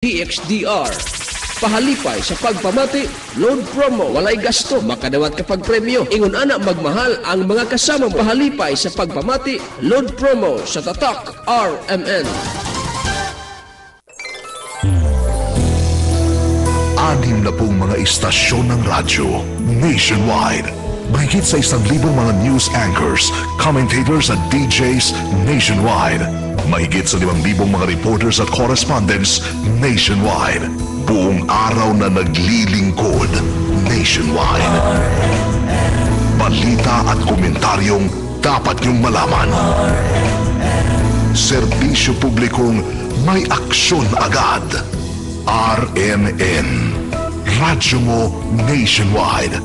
DXDR. Pahalipay sa pagpamati, load promo, walay gasto, makadawat ka pag premyo. Ingon ana magmahal ang mga kasama mo. Pahalipay sa pagpamati, load promo sa Tatak RMN. Anim na pong mga istasyon ng radyo nationwide. Mahigit sa 1,000 mga news anchors, commentators at DJs nationwide. Mahigit sa 5,000 mga reporters at correspondents nationwide. Buong araw na naglilingkod nationwide. Balita at komentaryong dapat niyong malaman. Serbisyo publikong may aksyon agad. RMN. Radyo mo nationwide.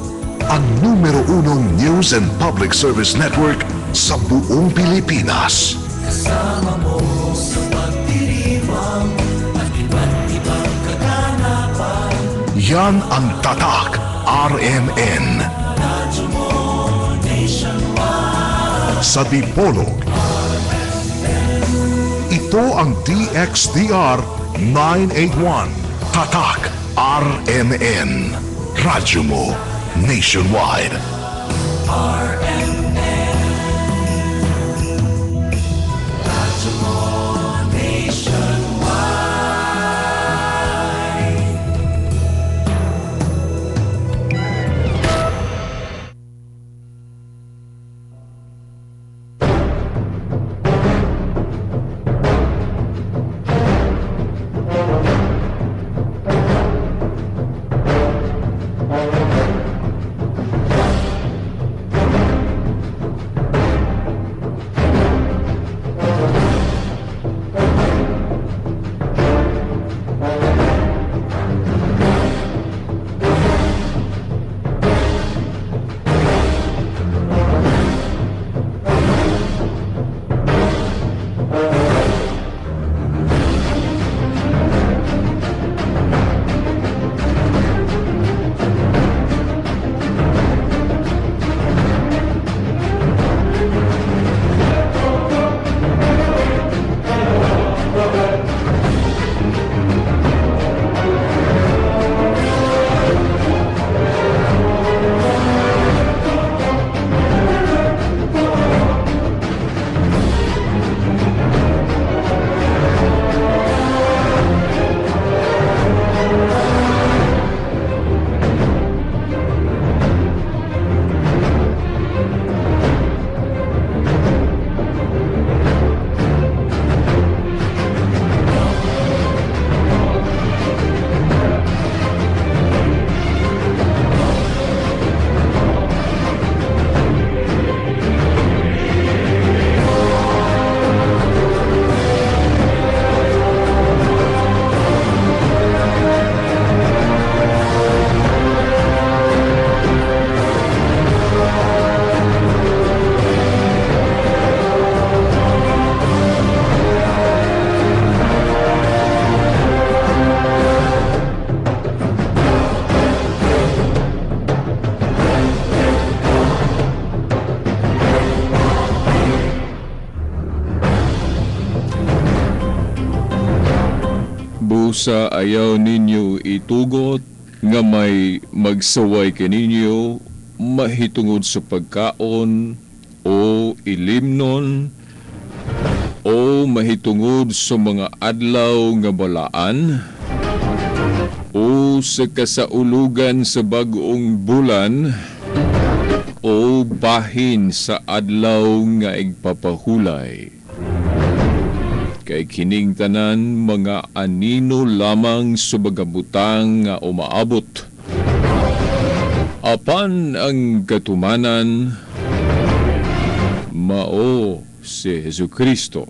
Ang numero 1 news and public service network sa buong Pilipinas. Kasama mo sa pagdiriwang at iba't ibang kaganapan. Yan ang Tatak RMN. Radyo mo nationwide. Sa Dipolog. Ito ang DXDR 981. Tatak RMN. Radyo mo nationwide. RMN. Radyo mo nationwide. Busa ayaw ninyo itugot nga may magsaway kaninyo mahitungod sa pagkaon o ilimnon o mahitungod sa mga adlaw nga balaan o sa kasaulugan sa bag-ong bulan o bahin sa adlaw nga igpapahulay. Kay kining tanan mga anino lamang sa bagabutang nga umaabot. Apan ang katumanan mao si Jesucristo.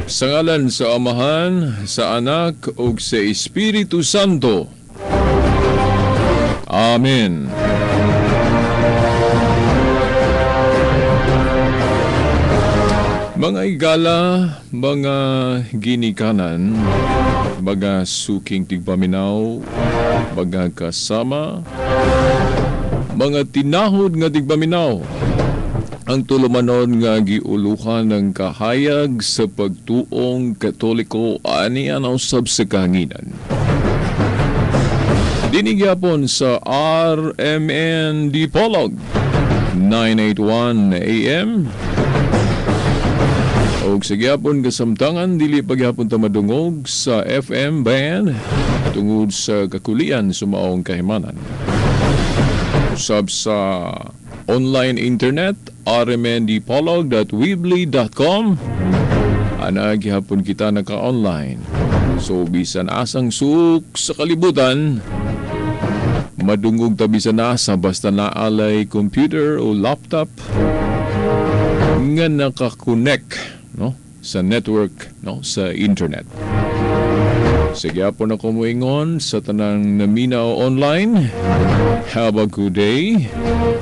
Sa ngalan sa Amahan, sa Anak ug sa Espiritu Santo. Amen. Mga igala, mga ginikanan, mga suking tigpaminaw, mga kasama, mga tinahod nga tigpaminaw. Ang tulumanon nga giuluhan ng kahayag sa pagtuong Katoliko aniya na usab sa kahanginan. Dinigyapon sa RMN Dipolog 981 AM. Og sa gyapon kasamtangan dili pagyapon ta madungog sa FM band tungod sa kakulian sa maong kahimanan. Usab sa online internet rmndipolog.weebly.com ana gihapon kita naka-online. So bisan asang suok sa kalibutan, madungog ta bisan asa basta naalay computer o laptop nga nakakonect, no, sa network, no, sa internet. Sige po na kumuingon sa tanang naminaw online. Have a good day.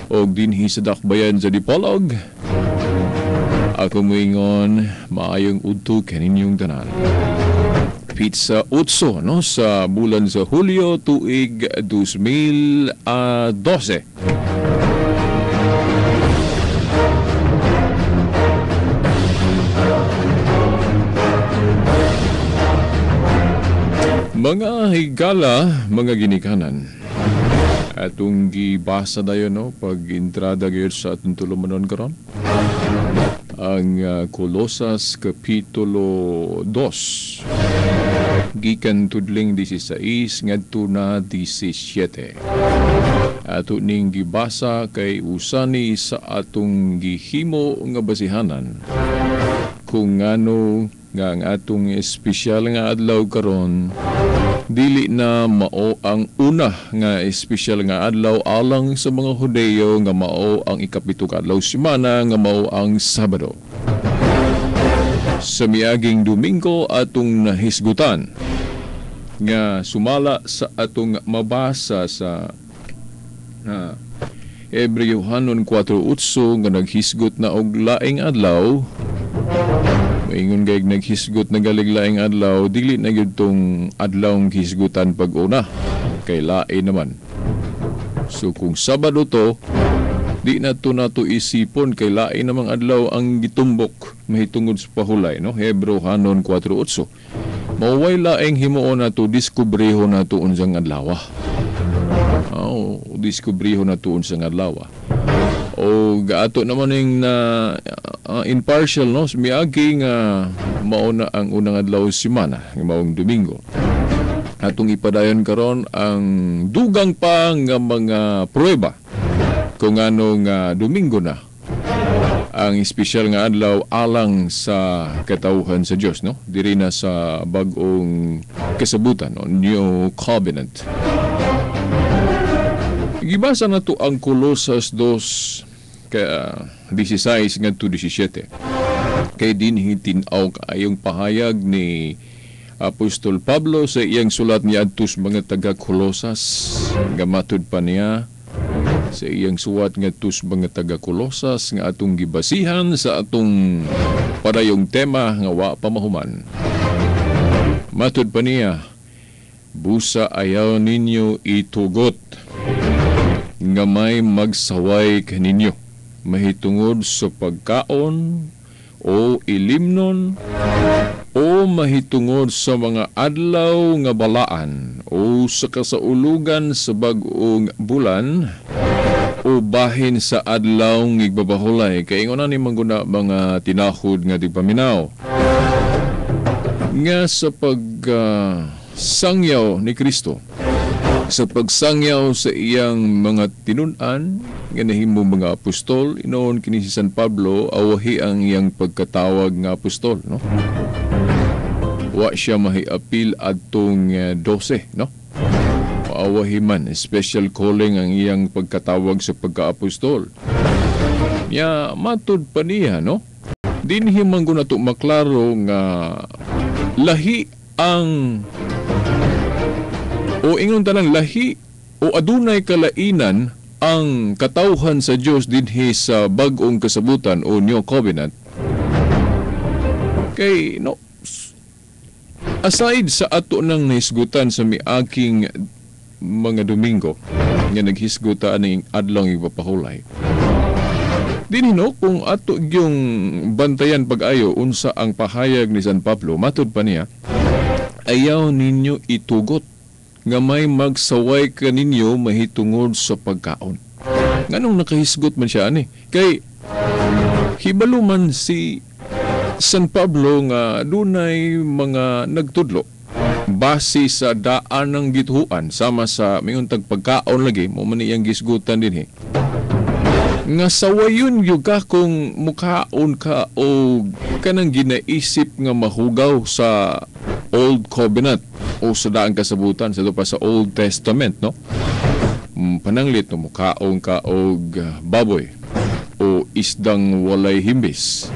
Og dinhi sa dakbayan sa Dipolog. Ako muingon, maayong udto kaninyong tanan. Pizza 8, no, sa bulan sa Hulyo tuig 2012. Mga higala, mga ginikanan, atong gibasa dayon, no, pag entrada gyud sa atong tulumanon karon, ang Kolosas Kapitulo 2, gikan tudling 16 ngadto na 17. Ato ning gibasa kay usani sa atong gihimo nga basihanan kung ngano nga ang atong espesyal nga adlaw karon dili na mao ang una nga espesyal nga adlaw alang sa mga Hudeyo nga mao ang ikapito ka adlaw semana nga mao ang Sabado. Sa miaging Domingo atong nahisgutan nga sumala sa atong mabasa sa Hebreohanon 4:8 nga naghisgot na og laing adlaw. Maingon gayg naghisgot na galig laing adlaw, dili na gyud tong adlawng hisgutan pag-una kay lain naman. So kung Sabado to, di na to nato isipon kay lain namang adlaw ang gitumbok mahitungod sa pahulay, no? Hebreohanon 4:8. Maway laing himuon nato, diskubriho nato unsang adlaw. Oh, diskubriho nato unsang adlaw. O ato naman ning na impartial, no, miagi nga mao na ang unang adlaw semana nga maong Domingo. Atong ipadayon karon ang dugang pa nga mga pruweba kung ano nga Domingo na ang espesyal nga adlaw alang sa katawhan sa Dios, no, diri na sa bag-ong kasabutan, no, New Covenant. Gibasa na to ang Kolosas 2 ka 16 ngadto 17. Kay dinhi tin-aw kaayong pahayag ni Apostol Pablo sa iyang sulat niadto sa mga taga Kolosas. Nga matud pa niya sa iyang suwat ngadto sa mga taga Kolosas nga atong gibasihan sa atong padayong tema nga wa pa mahuman. Matud pa niya, busa ayaw ninyo itugot nga may magsaway kaninyo mahitungod sa pagkaon o ilimnon o mahitungod sa mga adlaw nga balaan o sa kasaulugan sa bag-ong bulan o bahin sa adlaw ngigbabahulay. Kay ingon ani mangguna mga tinahod nga tigpaminaw nga sa pagsangyaw ni Kristo, sa pagsangyaw sa iyang mga tinun-an nga nahimo mga apostol, inoon kini si San Pablo awahi ang iyang pagkatawag nga apostol, no? Wa siya mahiapil adtong 12, no? Awahi man special calling ang iyang pagkatawag sa pagkaapostol. Nya matud pa niya, no? Dinhi man guna to maklaro nga lahi ang o ingon tanang lahi o adunay kalainan ang katawhan sa Dios dinhi sa bag-ong kasabutan o New Covenant. Kay no, aside sa ato nang nahisgutan sa miaking mga Domingo nga naghisgutan ning adlaw ipapahulay, Dinhi no, kung ato yung bantayan pag-ayo unsa ang pahayag ni San Pablo, matud pa niya, ayaw ninyo itugot nga may magsaway kaninyo mahitungod sa pagkaon. Nganong nakahisgot man siya ani? Kay hibalo man si San Pablo nga dunay mga nagtudlo base sa daan ng gituhuan sama sa mingon tag pagkaon lagi mo man iyang gisgutan dinhi. Nga sawayon gyud ka kung mukaon ka o kanang ginaisip nga mahugaw sa Old Covenant o sa daang kasabutan, sa pa sa Old Testament, no? Pananglit no, mukaon ka og baboy o isdang walay himbis.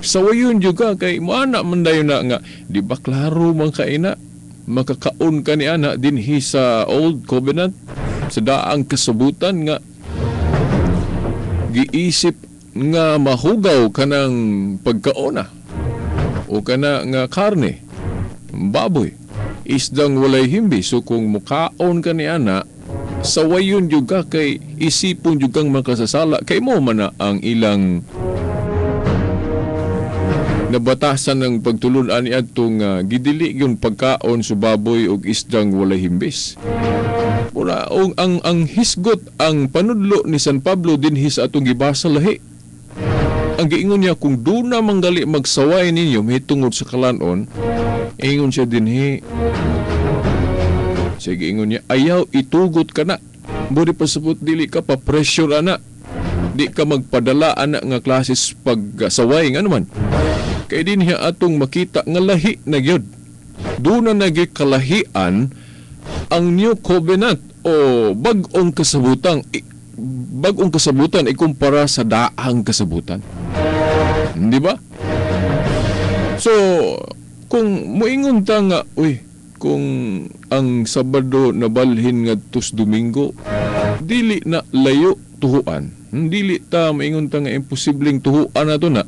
Sawayon gyud ka kay moana man dayon na nga di ba klaro man kaina makakaon ka ni ana dinhi sa Old Covenant sa daang kasabutan nga giisip nga mahugaw kanang pagkaona o kana nga karne, baboy, isdang walay himbi. So kung mukaon ka ni ana, sawayon jud ka kay isipon jud kang makasasala kay mo man na ang ilang nabatasan ng pagtulun-an niadtong gidili yung pagkaon sa baboy og isdang walay himbis. Mura, ang hisgot, ang panudlo ni San Pablo dinhi sa atong gibasa lahi. Ang giingon niya, kung doon na manggali magsaway ninyo mahitungod sa kalanon, ingon siya dinhi. Siya giingon niya, ayaw itugot ka na. Buri pasabot, dili ka pa pressure ana. Di ka magpadala ana nga klases pagsaway nga naman. Kay dinhi atong makita nga lahi na gyud. Doon na nagikalahian ang New Covenant o bag-ong kasabutan, bag-ong kasabutan ikumpara sa daang kasabutan. Di ba? So, kung muingon ta nga, uy, kung ang Sabado nabalhin ngadto sa Domingo, dili na layo tuhuan. Dili ta maingon ta nga imposibleng tuhuan na to na.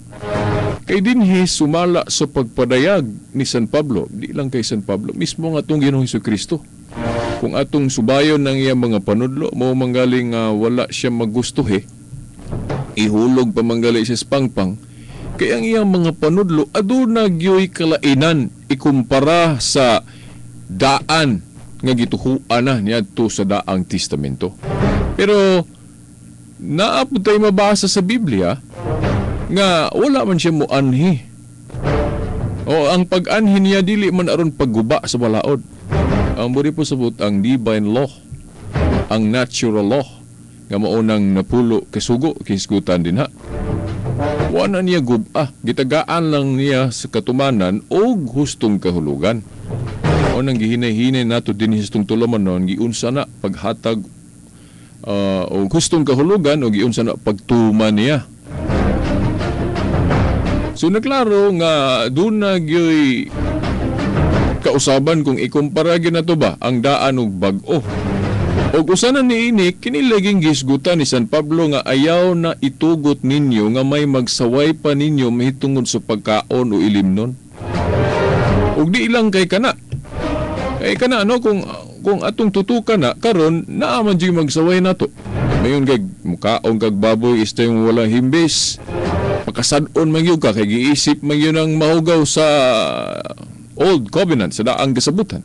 Kay dinhi sumala sa pagpadayag ni San Pablo, di lang kay San Pablo, mismo nga atong Ginoong Hesukristo. Kung atong subayon ng iyang mga panudlo, mao manggaling wala siya magustuhi, ihulog pa manggali siya sa pangpang, kay ang iyang mga panudlo aduna gyoy kalainan ikumpara sa daan nga gituhuan na niadto sa daang testamento. Pero naa pud tay mabasa sa Biblia nga wala man siya moanhi. O ang pag-anhi niya dili man aron pagguba sa balaod. Ang buri po sabot ang divine law, ang natural law nga mao nang napulo kasugo kisgutan din ha. Wala niya guba, gitagaan lang niya sa katumanan og hustong kahulugan. O nang gihinay-hinay nato dinhi sa tong tulumanon, giunsa na paghatag og hustong kahulugan o giunsa na pagtuman niya. So naklaro nga doon na gyoy kausaban kung ikumpara gyud nato ba ang daan og bag-o. Og usanan niini kini laging gisgutan ni San Pablo nga ayaw na itugot ninyo nga may magsaway pa ninyo mahitungod sa pagkaon o ilimnon. Og di lang kay kana. Kay kana ano kung atong tutukan na karon naa man jud magsaway nato. Mayon kay mukaon kag baboy ista yung walang himbis. Pakasad-on man gyud ka kay giisip man gyud ang mahugaw sa Old Covenant sa daang kasabutan.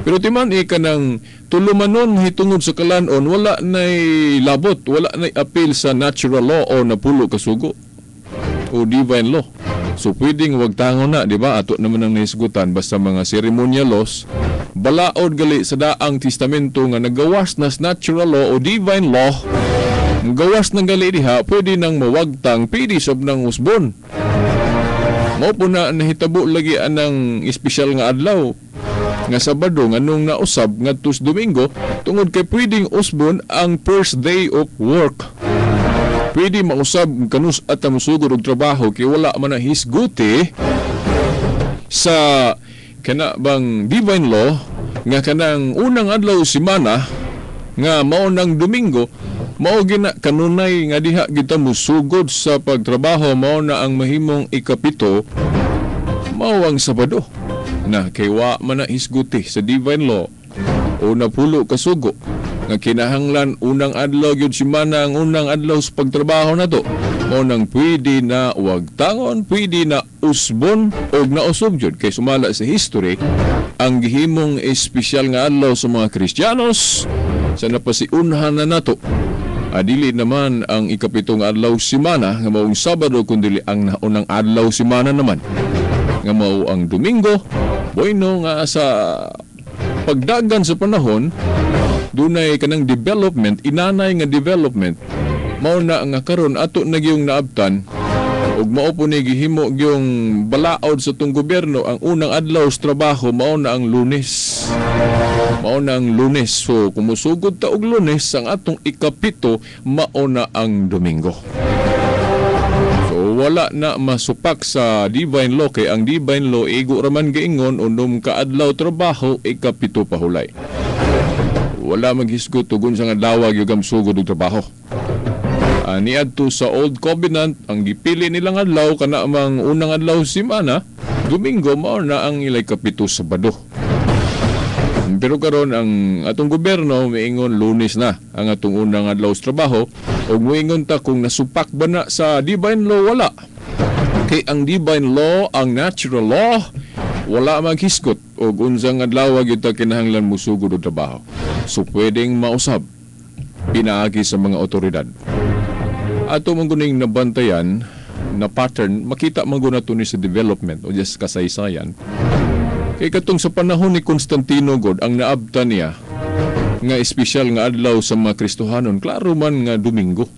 Pero timan kanang tulumanon hitungod sa kalanon wala nay labot, wala nay appeal sa natural law o napulo kasugo o divine law. So pwedeng wag tangon na, di ba? Ato naman ang nahisgutan basta mga ceremonial laws balaod gali sa daang testamento nga nagawas na sa natural law o divine law. Gawas ng gali diha, pwede nang mawagtang, pwede sob nang usbon. Mao po na nahitabo lagi anang espesyal nga adlaw nga Sabado nganong nausab ngadto sa Domingo tungod kay pwedeng usbon ang first day of work. Pwede mausab kanus at musugod og trabaho kay wala man ang hisguti sa kana bang divine law nga kanang unang adlaw semana nga mao nang Domingo mao gina kanunay nga diha kita musugod sa pagtrabaho, mao na ang mahimong ikapito mao ang Sabado na kay wa man na hisguti sa divine law o napulo kasugo Nga kinahanglan unang adlaw gyud semana ang unang adlaw sa pagtrabaho nato. Mao nang pwede na wagtangon, pwede na usbon og nausab gyud kay sumala sa history ang gihimong espesyal nga adlaw sa mga Kristiyanos sa napasiunhan na nato. Adili naman ang ikapitong adlaw semana nga maong Sabado, kundi ang unang adlaw semana naman nga mao ang Domingo. Bueno nga sa pagdagan sa panahon dunay kanang development, inanay nga development, mao na nga karon ato na gyung naabtan ug mao po ni gihimo gyung balaod sa tong gobyerno, ang unang adlaw sa trabaho mao na ang Lunes. Mao na ang Lunes. So kung musugod ta og Lunes, ang atong 7 mao na ang Domingo. So wala na masupak sa divine law kay ang divine law igo raman giingon 6 ka adlaw trabaho, 7 pahulay. Wala maghisgot ug unsa nga adlaw gyud ang sugod og trabaho. Niadto sa Old Covenant, ang gipili nilang adlaw kana mang unang adlaw semana, Domingo, mao na ang ilay 7, Sabado. Pero karon ang atong gobyerno miingon Lunes na ang atong unang adlaw sa trabaho, ug moingon ta kung nasupak ba na sa divine law, wala. Kay ang divine law, ang natural law, wala maghisgot og unsang adlaw gyud ta kinahanglan mosugod og trabaho. So pwedeng mausab pinaagi sa mga otoridad. Ato man guning nabantayan na pattern, makita man gud nato ni sa development o just kasaysayan. Kay katong sa panahon ni Constantino god, ang naabtan niya nga espesyal nga adlaw sa mga Kristohanon, klaro man nga Domingo.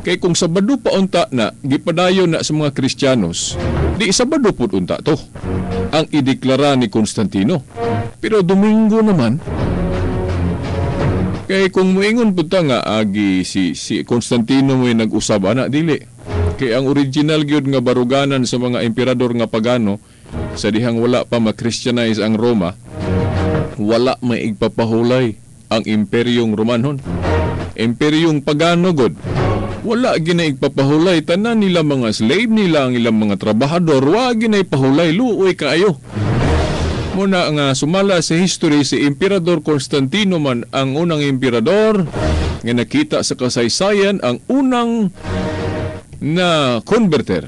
Kay kung Sabado pa unta na gipadayon na sa mga Kristiyanos, di Sabado pud unta to ang ideklara ni Constantino. Pero Domingo naman. Kay kung moingon pud ta nga agi si Constantino mo'y nag-usab ana, dili. Kay ang original gyud nga baruganan sa mga emperador nga pagano sa dihang wala pa ma-Christianize ang Roma, wala may igpapahulay ang imperyong Romanhon. Imperyong pagano god, wala gina igpapahulay. Tanan nila mga slave nila, ang ilang mga trabahador, wa gina ipahulay, luoy kaayo. Muna nga sumala sa history, si Emperador Constantino man ang unang emperador nga nakita sa kasaysayan, ang unang na converter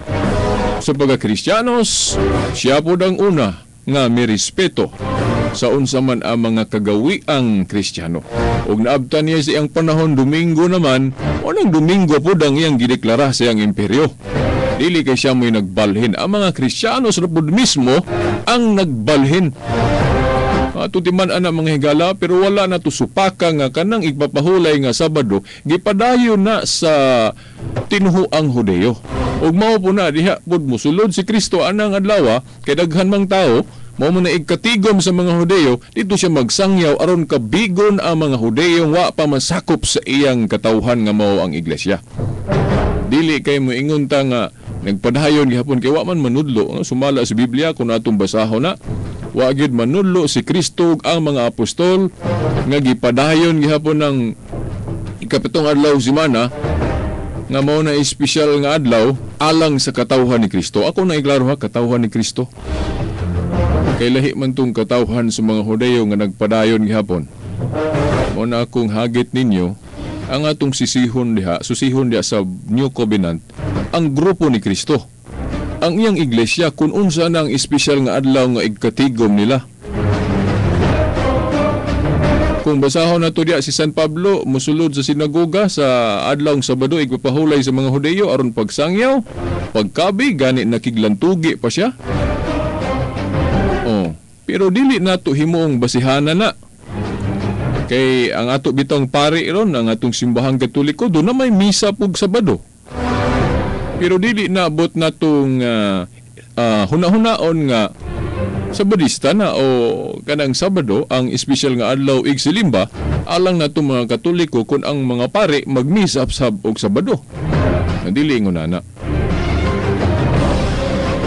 sa pagka-Kristiyanos. Siya pod ang una nga may respeto sa unsa man ang mga kagawiang Kristiyano. Ug naabtan niya sa iyang panahon, Domingo naman, unang Domingo pod ang iyang gideklara sa iyang imperyo. Dili kay siya mo'y nagbalhin. Ang mga Kristiyanos ra pod mismo ang nagbalhin. Ato ti man ana mga higala, pero wala na to supaka nga kanang igpapahulay nga Sabado gipadayon na sa tinuhuang Hudeyo. Ug mao po na diha pud mosulod si Kristo anang adlaw kay daghan mang tawo, mao man na igkatigom sa mga Hudeyo, dito siya magsangyaw aron kabigon ang mga Hudeyo wa pa masakop sa iyang katawhan nga mao ang iglesia. Dili kay moingon ta nga nagpadayon gihapon kay wa man manudlo, no? Sumala sa Biblia kung atong basahon na, wa gyud manudlo si Kristo ug ang mga apostol nga gipadayon gihapon ng 7th adlaw semana nga mao na espesyal nga adlaw alang sa katawhan ni Kristo. Ako na iklaro ha, katawhan ni Kristo. Kay lahi man tong katawhan sa mga Hudeyo nga nagpadayon gihapon. Mao na akong hagit ninyo ang atong sisihon diha, susihon diha sa New Covenant, ang grupo ni Kristo. Ang iyang iglesia kung unsa na ang espesyal nga adlaw nga igkatigom nila. Kung basahon nato diha si San Pablo mosulod sa sinagoga sa adlawng Sabado igpapahulay sa mga Hudeyo aron pagsangyaw, pagkabi gani nakiglantugi pa siya. Oh, pero dili nato himuong basihanan na. Kay ang ato bitong pari ron, ang atong simbahang Katoliko, doon na may misa pug Sabado. Pero dili naabot natong huna-hunaon nga Sabadista na o kanang Sabado ang espesyal nga adlaw ig silimba alang nato mga Katoliko kung ang mga pare magmisa sab og Sabado. Dili ingon ana.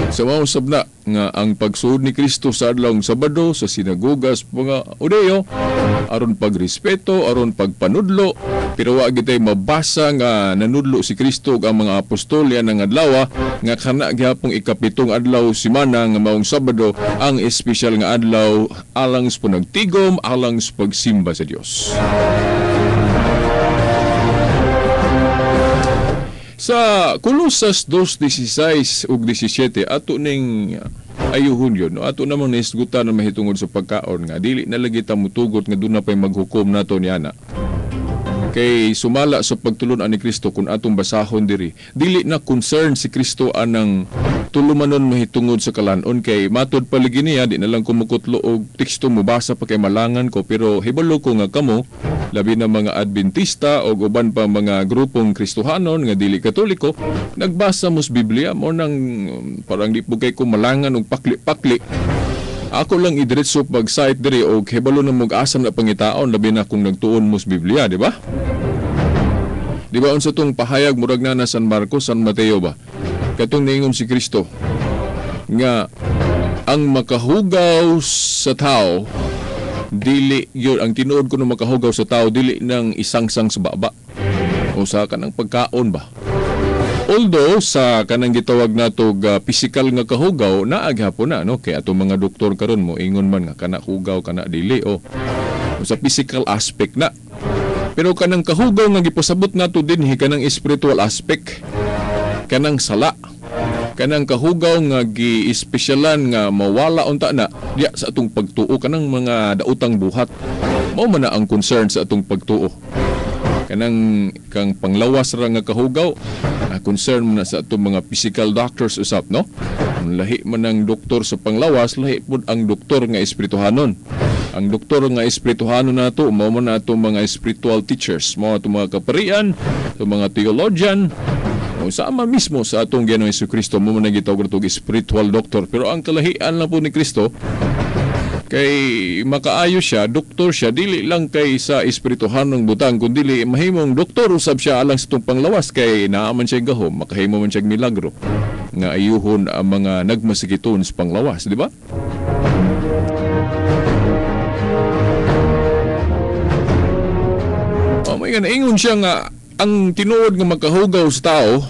Sa mausab na nga ang pagsuod ni Kristo sa adlawng Sabado sa sinagoga sa mga Hudeyo aron pagrespeto, aron pagpanudlo, pero wa gitay mabasa nga nanudlo si Kristo ug ang mga apostol yan ang adlaw nga kana gihapong 7th adlaw semana nga maong Sabado ang espesyal nga adlaw alang sa panagtigom, alang sa pagsimba sa Dios. Sa Colosas 2:16 ug 17 ato ning ayuhon yun, no? Ato namang nahisgutan na mahitungod sa pagkaon nga dili na lagi ta mutugot nga doon na pa'y maghukom nato niana. Kay sumala sa pagtulon-an ni Kristo kung atong basahon diri, dili na concern si Kristo anang tulumanon mahitungod sa kalanon kay matod paligi niya, di na lang kumukutlo og teksto mobasa pa kay malangan ko, pero hibalo ko nga kamo labi na mga Adventista o uban pa mga grupong Kristohanon nga dili Katoliko, nagbasa mo sa Biblia mo nang parang di po kay ko malangan og pakli-pakli. Ako lang idiretso pag-cite diri og hibalo na mag-asam na pangitaon labi na kung nagtuon mo sa Biblia, di ba? Di ba unsa tong pahayag murag na San Marcos, San Mateo ba? Katong niingon si Kristo nga ang makahugaw sa tao dili yun, ang tinuod ko na makahugaw sa tao dili nang isangsang sa baba o sa kanang pagkaon ba. Although sa kanang gitawag nato physical nga kahugaw naaghapon na, no, kay atong mga doktor karon mo ingon man nga kana hugaw kana dili o sa physical aspect na. Pero kanang kahugaw nga gipasabot nato dinhi kanang spiritual aspect, kanang sala, kanang kahugaw nga gi-espesyalan nga mawala unta na diya sa atong pagtuo, kanang mga daotang buhat. Mao man na ang concern sa atong pagtuo. Kanang kang panglawas ra nga kahugaw, concern man na sa atong mga physical doctors usap, no? Lahi man ang doktor sa panglawas, lahi pud ang doktor nga espirituhanon. Ang doktor nga espirituhanon nato, mao man na atong mga spiritual teachers, mao atong mga kaparian, atong mga theologian, o sama mismo sa atong Ginoong Jesucristo, mao man ang gitawag natong spiritual doctor. Pero ang kalahian lang po ni Kristo, kay makaayo siya, doktor siya, dili lang kay sa espirituhanong butang, kundi mahimong doktor usab siya alang sa itong panglawas, kay naaman siya gahom, makahimo man siya milagro nga ayuhon ang mga nagmasikiton sa panglawas, di ba? O, may nga naingon siya nga ang tinuod nga makahugaw sa tao,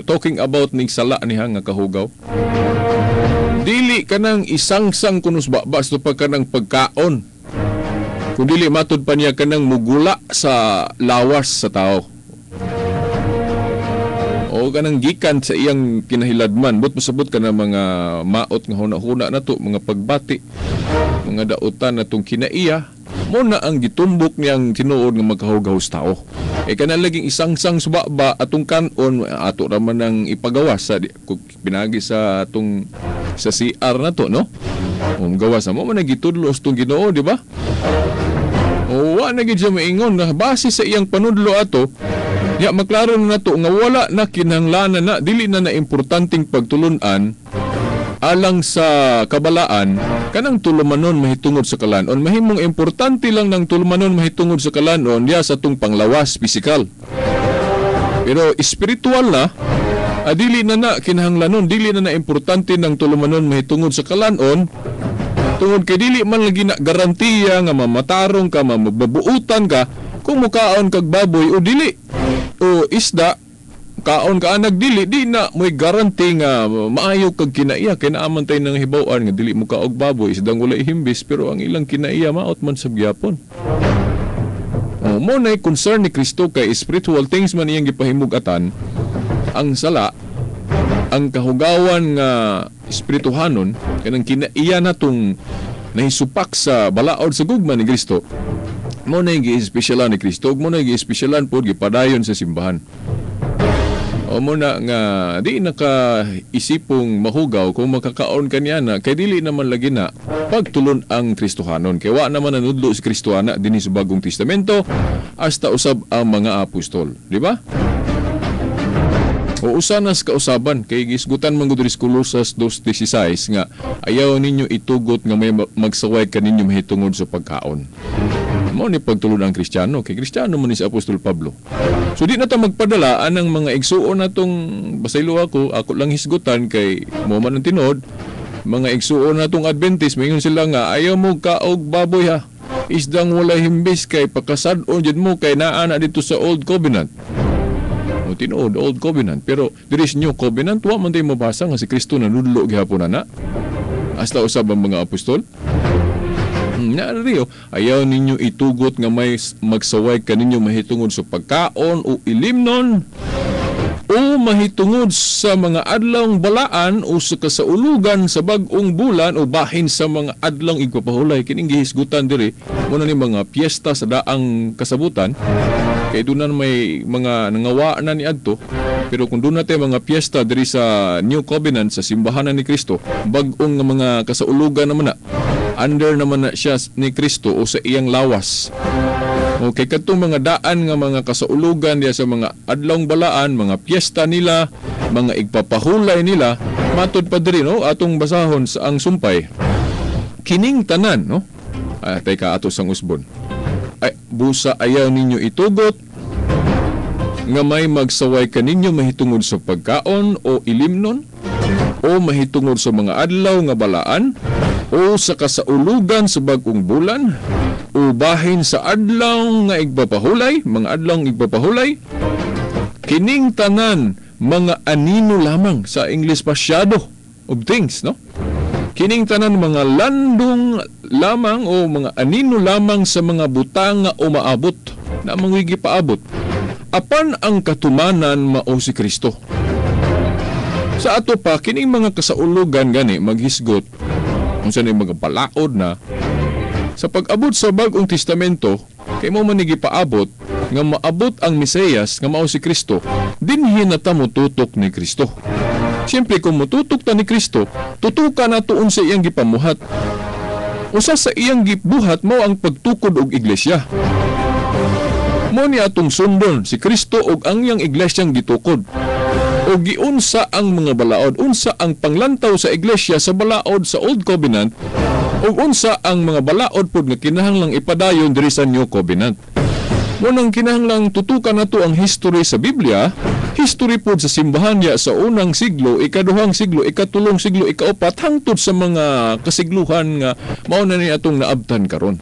talking about ning sala niya nga kahugaw, dili kanang isangsang kunos baba sa pa kanang pagkaon, kung dili matud pa niya kanang mugula sa lawas sa tao o kanang gikan sa iyang kinahiladman. But pasabot ka na mga maot nga huna-huna na to, mga pagbati, mga dautan na tong kinaiya, mo na ang gitumbok niyang tinuod nga magkahugaw sa tao. E kanang laging isangsang subaba atong kanon, ato raman ang ipagawas sa pinagi sa atong sa CR na to, no? Gawas na mo man nagitudlo sa itong Ginoo, di ba? O wa na gid siya maingon na base sa iyang panudlo ato, ya maklaro na nato nga wala na kinahanglanan na dili na na importanteng pagtulun-an alang sa kabalaan kanang tulumanon mahitungod sa kalanon. Mahimong importante lang ng tulumanon mahitungod sa kalanon diya sa tong panglawas pisikal. Pero spiritual na, dili na na kinahanglanon, dili na na importante ng tulumanon mahitungod sa kalanon, tungod kay dili man lagi na garantiya nga mamatarong ka, mababuutan ka kung mukaon kag baboy o dili o isda, kaon ka anag dili, di na mo'y guarantee nga maayo kag kinaiya. Kay naaman tayo ng hibaw-an nga dili mo kaog baboy, isdang walay himbis, pero ang ilang kinaiya maot man sa gyapon. O, mo na'y concern ni Kristo kay spiritual things man iyang gipahimugatan ang sala, ang kahugawan nga espirituhanon, kanang kinaiya natong nahisupak sa balaod sa gugma ni Kristo. Mo na yung gi-espesyalan ni Kristo, mo na yung gi-espesyalan po, gipadayon sa simbahan. O mo na nga, di nakaisipong mahugaw kung makakaon kaniya na, kay dili naman lagi na pagtulon ang Kristohanon. Kay wa naman nanudlo si Kristo ana dinhi sa Bagong Testamento, hasta usab ang mga apostol. Di ba? O usanas kausaban, kay gisgutan man gud diri sa Colosas 2:16 nga ayaw ninyo itugot nga may magsaway kaninyo mahitungod sa pagkaon. Mao ni pagtulon ang Kristiyano, kay Kristiyano man ni si Apostol Pablo. So di na ta magpadala anang mga igsuon natong basaylo ako, ako lang hisgutan kay mo man ang tinuod, mga igsuon natong Adventist, maingon sila nga ayaw mo kaog baboy ha. Isdang walay himbis kay pakasad-on jud mo kay naa na dito sa Old Covenant. O tinuod Old Covenant, pero there is New Covenant, wa man tay mabasa nga si Kristo nanudlo gihapon ana. Hasta usab ang mga apostol. Rio, ayaw ninyo itugot nga may magsaway kaninyo mahitungod sa pagkaon o ilimnon o mahitungod sa mga adlawng balaan o sa kasaulugan sa bag-ong bulan o bahin sa mga adlawng igpapahulay. Kining gihisgutan diri muna ni mga piyesta sa daang kasabutan, kay doon may mga nangawa na ni adto. Pero kung doon natin mga piyesta diri sa New Covenant sa simbahan ni Kristo, bag-ong nga mga kasaulugan naman na, under naman na siya ni Kristo o sa iyang lawas. Okay, katong mga daan nga mga kasaulugan diya sa mga adlawng balaan, mga piyesta nila, mga igpapahulay nila, matud pa diri, no, atong basahon sa ang sumpay. Kining tanan, no? Ah, teka, ato sang usbon. Ay, busa ayaw ninyo itugot nga may magsaway kaninyo mahitungod sa pagkaon o ilimnon o mahitungod sa mga adlaw nga balaan o sa kasaulugan sa bag-ong bulan o bahin sa adlaw nga igpapahulay, mga adlaw nga igpapahulay. Kining tanan mga anino lamang, sa English pa shadow of things, no? Kining tanan mga landong lamang o mga anino lamang sa mga butang nga umaabot, na mga gipaabot. Apan ang katumanan mao si Kristo. Sa ato pa, kining mga kasaulugan gani maghisgot unsa ni mga balaod na sa pag-abot sa Bagong Testamento, kay mo man gipaabot nga maabot ang Mesiyas nga mao si Kristo, dinhi na ta motutok ni Kristo. Siyempre kung motutok ta ni Kristo, tutukan nato unsa iyang gipamuhat. Usa sa iyang gibuhat mao ang pagtukod og iglesia. Mo ni atong sundon si Kristo og ang iyang iglesyang gitukod. O giunsa ang mga balaod, unsa ang panglantaw sa iglesia sa balaod sa Old Covenant, ug unsa ang mga balaod pod nga kinahanglang ipadayon diri sa New Covenant. Munang kinahanglang tutukan nato ang history sa Biblia, history pod sa simbahan niya sa unang siglo, ikaduhang siglo, ikatulong siglo, ikaupat, hangtod sa mga kasigluhan nga mao na ni atong naabtan karon.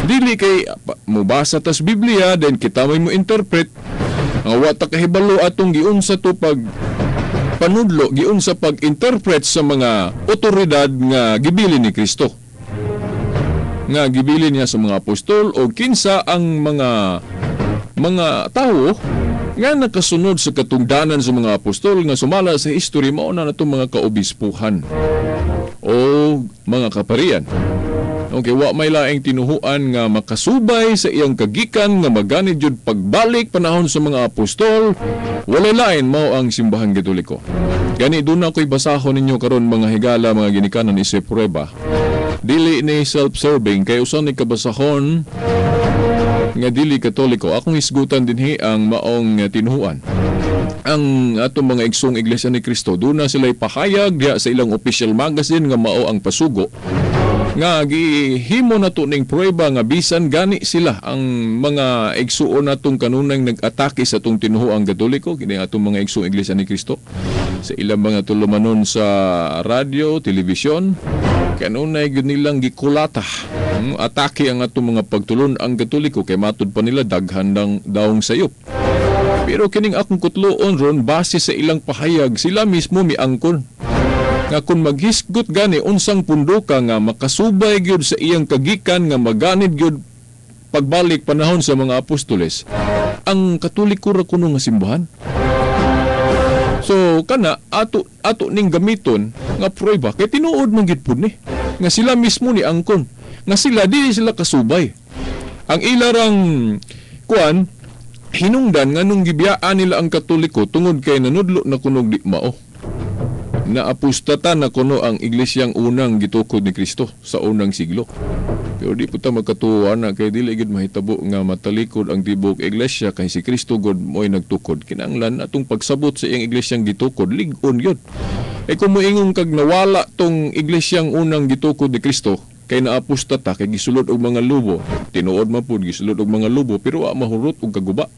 Dili kay mubasa tas Biblia, then kita may mo interpret nga wa ta kahibalo atong giunsa to pag panudlo, giunsa pag-interpret sa mga otoridad nga gibili ni Kristo, nga gibili niya sa mga apostol o kinsa ang mga tawo nga nakasunod sa katungdanan sa mga apostol nga sumala sa history mao na natong mga kaobispuhan o mga kaparian. Okay, wa may laing tinuhuan nga makasubay sa iyang kagikan nga maganid jud pagbalik panahon sa mga apostol, walay lain mao ang simbahang Katoliko. Gani doon ako'y basahon ninyo karon mga higala, mga ginikanan isip prueba. Dili ni self-serving kay usa ni kabasahon nga dili Katoliko. Akong hisgutan dinhi ang maong tinuhuan. Ang atong mga igsoong Iglesia ni Cristo, doon na sila'y pahayag diha sa ilang official magazine nga mao ang Pasugo, nga gihimo na to ning prueba nga bisan gani sila ang mga igsuon natong kanunay nag-atake sa atong tinuhuang Katoliko, kini atong mga igsoong Iglesia ni Cristo sa ilang mga tulumanon sa radyo, telebisyon, kanunay gyud nilang gikulata atake ang atong mga pagtulon ang Katoliko kay matud pa nila daghan ng daong sayop. Pero kining akong kutloon ron base sa ilang pahayag, sila mismo miangkon nga kung maghisgot gani unsang punduka nga makasubay gyud sa iyang kagikan nga maganid gyud pagbalik panahon sa mga apostoles, ang Katoliko ra kuno nga simbahan. So kana ato ato ning gamiton nga prueba kay tinuod man gyud pud ni nga sila mismo ni angkon nga sila dili sila kasubay. Ang ilarang kuan hinungdan nga nung gibiyaan nila ang Katoliko tungod kay nanudlo na kunog di mao. Naapostata na kuno ang iglesyang unang gitukod ni Kristo sa unang siglo. Pero di po ta magkatuwa na kay dili gid mahitabo nga matalikod ang tibuok iglesia kay si Kristo God mo'y nagtukod. Kinahanglan atong pagsabot sa iyang iglesyang gitukod, lig-on gyud. E kung moingon kag nawala tong iglesyang unang gitukod ni Kristo kay naapostata kay gisulod og mga lubo, tinuod man pud gisulod og mga lubo pero wa mahurot og kaguba.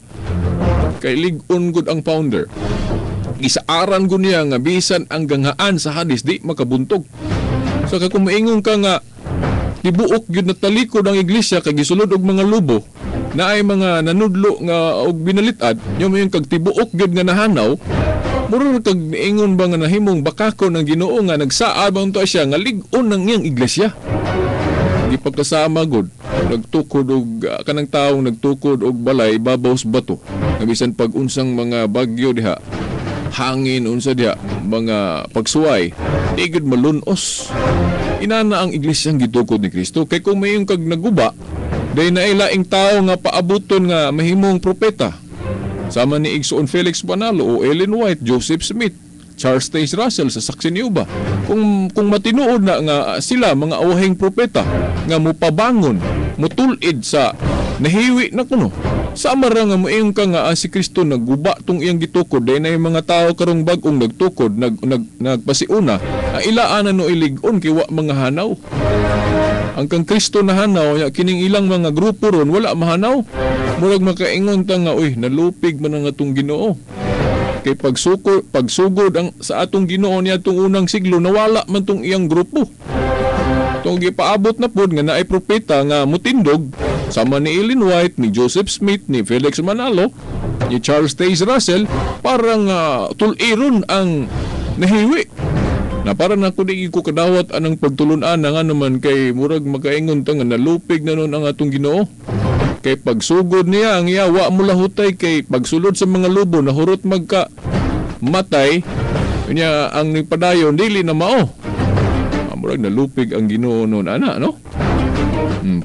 Kay lig-on gud ang founder. Gisaaran gud niya nga bisan ang ganghaan sa Hades di makabuntog. So kung moingon ka nga tibuok gyud natalikod ang iglesia kay gisulod og mga lubo na ay mga nanudlo nga og binalit-ad, nyo moingon kag tibuok gyud nga nahanaw, Murag kag niingon ba nga nahimong bakakon ang Ginoo nga nagsaad ba unta siya nga lig-on ng iyang iglesia. Gipagkasama gud nagtukod og kanang taong nagtukod og balay babaw sa bato. Nga bisan pag unsang mga bagyo diha, hangin unsa diha, mga pagsuway, di gud malunos. Inana ang iglesia ang gitukod ni Kristo kay kung mayong kag naguba, day naay laing tao nga paabuton nga mahimong propeta. Sama ni Igsoon Felix Manalo o Ellen White, Joseph Smith, Charles Taze Russell sa saksi ni Uba. Kung matinuod na nga sila mga awahing propeta nga mupabangon, mutulid sa nahiwi na kuno. Sama ra nga moingon ka nga si Kristo nagguba tong iyang gitukod, dahil na yung mga tao karong bag-ong nagtukod, nagpasiuna, ang ilaan na no ilig-on kay wa mga hanaw. Ang kang Kristo nahanaw, ya kining ilang mga grupo ron wala mahanaw. Murag makaingon ta nga uy, nalupig man ang atong Ginoo. Kay pagsugod ang sa atong Ginoo niya atong unang siglo, nawala man tong iyang grupo. Tong gipaabot na pod nga naay propeta nga mutindog sama ni Ellen White, ni Joseph Smith, ni Felix Manalo, ni Charles Taze Russell, parang tuliron ang nahiwi. Na para na ko di ko kadawat anang pagtulunan na nga naman kay murag makaingon ta nga nalupig na nun ang atong Ginoo. Kay pagsugod niya ang iya wa mo lahutay kay pagsulod sa mga lubo nahurot magka matay niya ang nipadayon dili na mao. Murag nalupig ang Ginoo nun ana, no?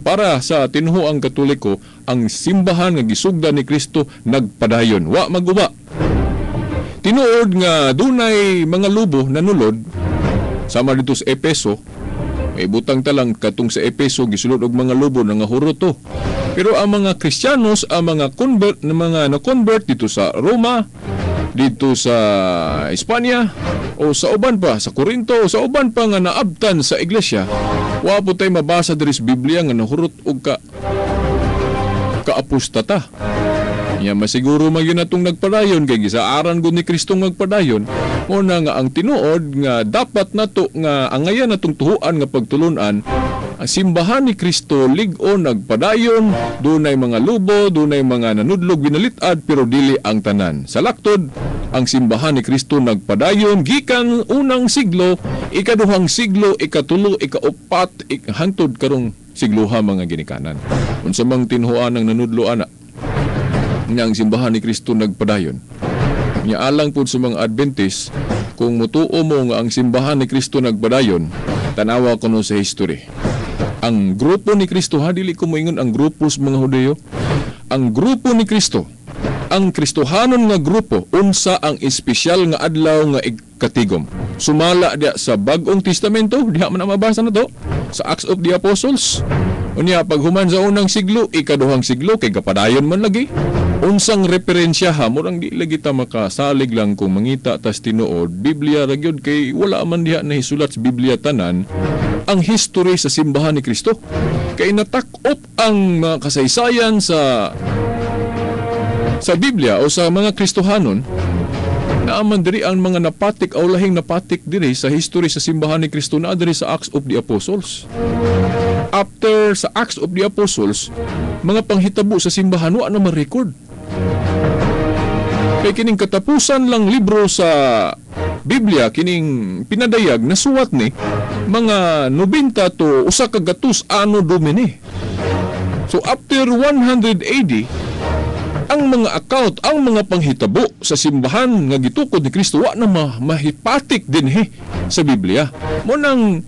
Para sa tinuoang Katoliko, ang simbahan nga gisugdan ni Kristo nagpadayon, wa maguba. Tinuod nga dunay mga lubo nanulod sama dito sa Epeso. May butang talang katong sa Epeso gisulod og mga lubo nga hurot to. Pero ang mga Kristiyanos, ang mga convert, mga na-convert dito sa Roma, dito sa Espanya, o sa uban pa, sa Corinto, o sa uban pa nga naabtan sa iglesia, wa po tay mabasa diri sa Biblia nga nahurot og kaapostata. Nya masiguro man gyud natong nagpadayon kay gisaaran gud ni Kristo magpadayon. Mo na nga ang tinuod nga dapat nato nga angayan natong tuhuan nga pagtulunan ang simbahan ni Kristo lig-on nagpadayon, dunay mga lubo, dunay mga nanudlog binalit-ad pero dili ang tanan. Sa laktod, ang simbahan ni Kristo nagpadayon gikan unang siglo, ikaduhang siglo, ikatulo, ikaupat, hangtod karong sigloha mga ginikanan. Unsa mang tinuoan ang nanudlo ana nga ang simbahan ni Kristo nagpadayon. Nya alang pud sa mga Adventist, kung mutuo mo nga ang simbahan ni Kristo nagpadayon, tanawa kuno sa history. Ang grupo ni Kristo, ha, dili ko moingon ang grupo sa mga Hudeyo. Ang grupo ni Kristo, ang Kristohanon nga grupo, unsa ang espesyal nga adlaw nga ikatigom. Sumala diya sa Bag-ong Testamento, diha man ang mabasa na to, sa Acts of the Apostles. Unya, paghuman sa unang siglo, ikaduhang siglo, kay kapadayon man lagi. Unsang referensya ha, murang di lagi ta makasalig lang kung mangita tas tinuod, Biblia ra gyud kay wala man diha nahisulat sa Biblia tanan ang history sa simbahan ni Kristo. Kay natak-op ang mga kasaysayan sa Biblia o sa mga Kristohanon, naaman diri ang mga napatik o lahing napatik diri sa history sa simbahan ni Kristo na diri sa Acts of the Apostles. After sa Acts of the Apostles, mga panghitabo sa simbahan wa na ma-record. Kay kining katapusan lang libro sa Biblia, kining pinadayag nasuwat ni mga 90 to usa ka gatus anno Domini. So after 100 AD, ang mga account, ang mga panghitabo sa simbahan nga gitukod ni Kristo wa na mahipatik dinhi sa Biblia. Mo nang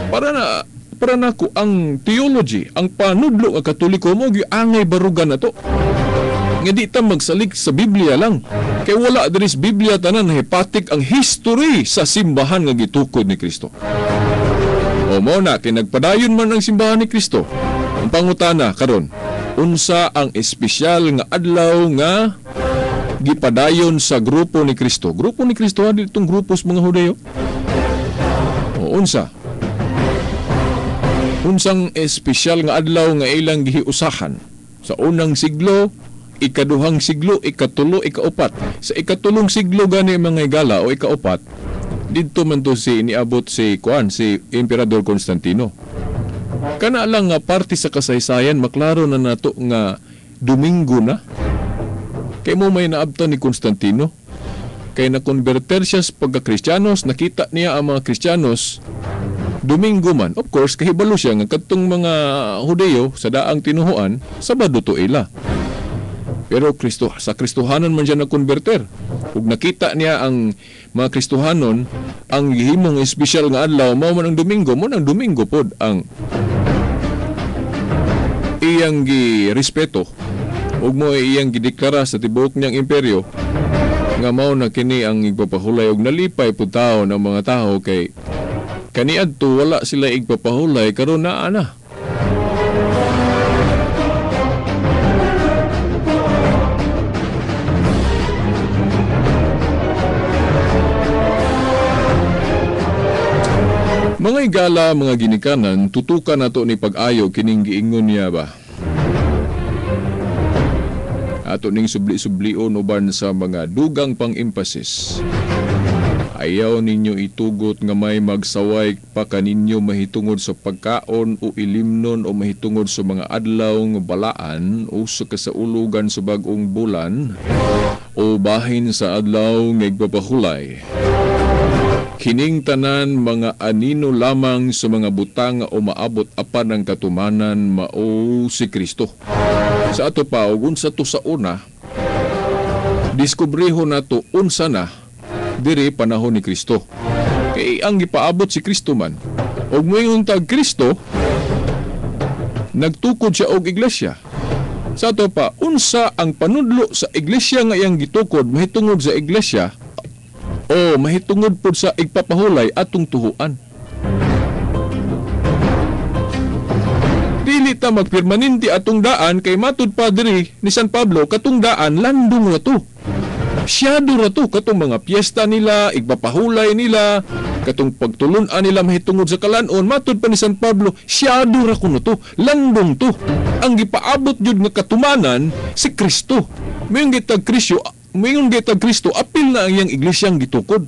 para nako ang theology, ang panudlo nga Katoliko mo giangay barugan na to. Nga di ta magsalig sa Biblia lang. Kay wala diri sa Biblia tanan nahipatik ang history sa simbahan nga gitukod ni Kristo. O mo na kay nagpadayon man ang simbahan ni Kristo. Ang pangutana karon, unsa ang espesyal nga adlaw nga gipadayon sa grupo ni Kristo? Grupo ni Kristo ha, ditong grupo sa mga Hudeyo. O unsa? Unsang espesyal nga adlaw nga ilang gihiusahan sa unang siglo, ikaduhang siglo, ikatulo, ikaupat. Sa ikatulong siglo gani mga higala o ikaupat, didto man to si niabot si kuan si Emperador Constantino. Kana lang nga parte sa kasaysayan maklaro na nato nga Domingo na. Kay mo may naabtan ni Constantino. Kay na-converter siya sa pagka-Kristiyanos, nakita niya ang mga Kristiyanos Domingo man. Of course, kahibalo siya nga kadtong mga Hudeyo sa daang tinuhuan, Sabado to ila. Pero Kristo, sa Kristohanon man siya na-converter. Ug nakita niya ang mga Kristohanon, ang gihimong espesyal nga adlaw mao man ang Domingo, mo nang Domingo pod ang iyang girespeto ug mo iyang gideklara sa tibuok niyang imperyo nga mao na kini ang igpapahulay. Og nalipay pud taon ang mga tawo kay kaniadto wala sila igpapahulay, karon naa na. Mga igala, mga ginikanan, tutukan nato ni pag-ayo kining giingon niya ba. Ato ning subli-sublion uban sa mga dugang pang-emphasis. Ayaw ninyo itugot nga may magsaway pa kaninyo mahitungod sa pagkaon o ilimnon o mahitungod sa mga adlaw nga balaan o sa kasaulugan sa bag-ong bulan o bahin sa adlaw nga igpapahulay. Kining tanan mga anino lamang sa mga butang nga umaabot apan ang katumanan mao si Kristo. Sa ato pa, ug unsa to sa una, diskubriho nato unsa na diri panahon ni Kristo. Kay ang gipaabot si Kristo man. Og moingon tag Kristo, nagtukod siya og iglesia. Sa ato pa, unsa ang panudlo sa iglesia nga iyang gitukod mahitungod sa iglesia o mahitungod pod sa igpapahulay atong tuhuan. Dili ta magpermanente atong daan kay matud pa diri ni San Pablo katong daan landong ra to. Siyado ra to katong mga piyesta nila, igpapahulay nila, katong pagtulun-an nila mahitungod sa kalan-on, matud pa ni San Pablo, siyado ra kuno to, landong to. Ang gipaabot jud nga katumanan si Kristo. Moingon gitag Kristo, moingon gitag Kristo, apil na ang iyang iglesyang gitukod.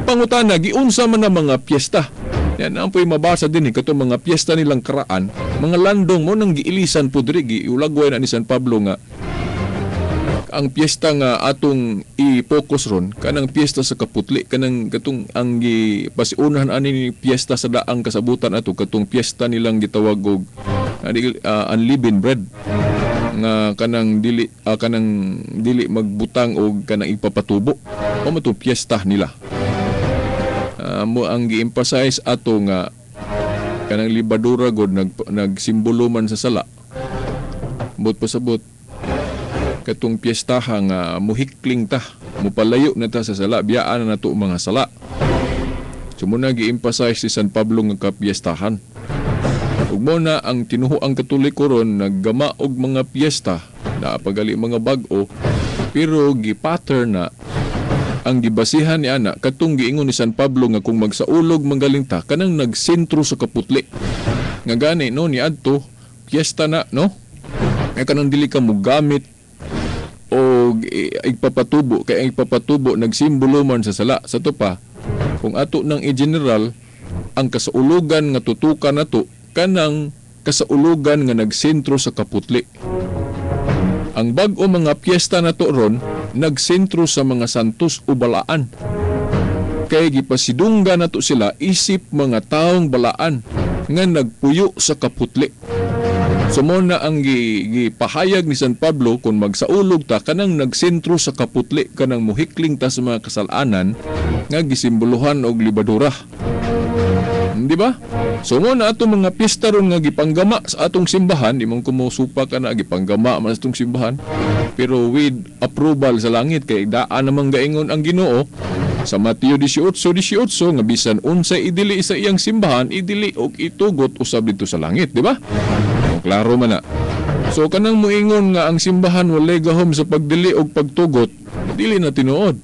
Pangutana, giunsa man ang mga piyesta. Yan ang po'y mabasa din katong mga piyesta nilang karaan, mga landong mo nang giilisan po diri, giulagway na ni San Pablo nga ang piyesta nga atong i-focus ron kanang piyesta sa kaputli, kanang katong ang gipasiunahan ani ni piyesta sa daang kasabutan ato, katong piyesta nilang gitawag og unleavened bread nga kanang dili magbutang og kanang ipapatubo o mato piyesta nila. Mo ang gi-emphasize ato nga kanang libadura god nagsimbolo man sa sala. But pasabot katong piyestaha nga muhikling ta, mupalayo na ta sa sala, biyaan na nato mga sala. So muna gi-emphasize si San Pablo nga kapiyestahan. Ug mo na ang tinuhuang Katoliko ron naggama og mga piyesta, naapagali mga bag-o, pero gi-pattern na ang gibasihan ni ana katong giingon ni San Pablo nga kung magsaulog manggaling ta kanang nagsentro sa kaputli. Nga gani no ni adto piyesta na no. Nga kanang dili ka mogamit o igpapatubo, kay ang igpapatubo nagsimbolo man sa sala. Sa to pa, kung ato nang i-general ang kasaulugan nga tutukan nato kanang kasaulugan nga nagsentro sa kaputli. Ang bag-o mga piyesta nato ron nagsentro sa mga santos o balaan. Kay gipasidungga nato sila isip mga taong balaan nga nagpuyo sa kaputli. So mo na ang gipahayag ni San Pablo kung magsaulog ta kanang nagsentro sa kaputli, kanang muhikling ta sa mga kasalanan nga gisimboluhan og libadura. Di ba? So mo na atong mga piyesta ron nga gipanggama sa atong simbahan, di man kumusupa ka na gipanggama man sa atong simbahan, pero with approval sa langit kay daan namang gaingon ang Ginoo sa Mateo 18:18 nga bisan unsay idili sa iyang simbahan, idili og itugot usab dito sa langit, di ba? Klaro man na. So kanang moingon nga ang simbahan walay gahom sa pagdili og pagtugot, dili na tinuod.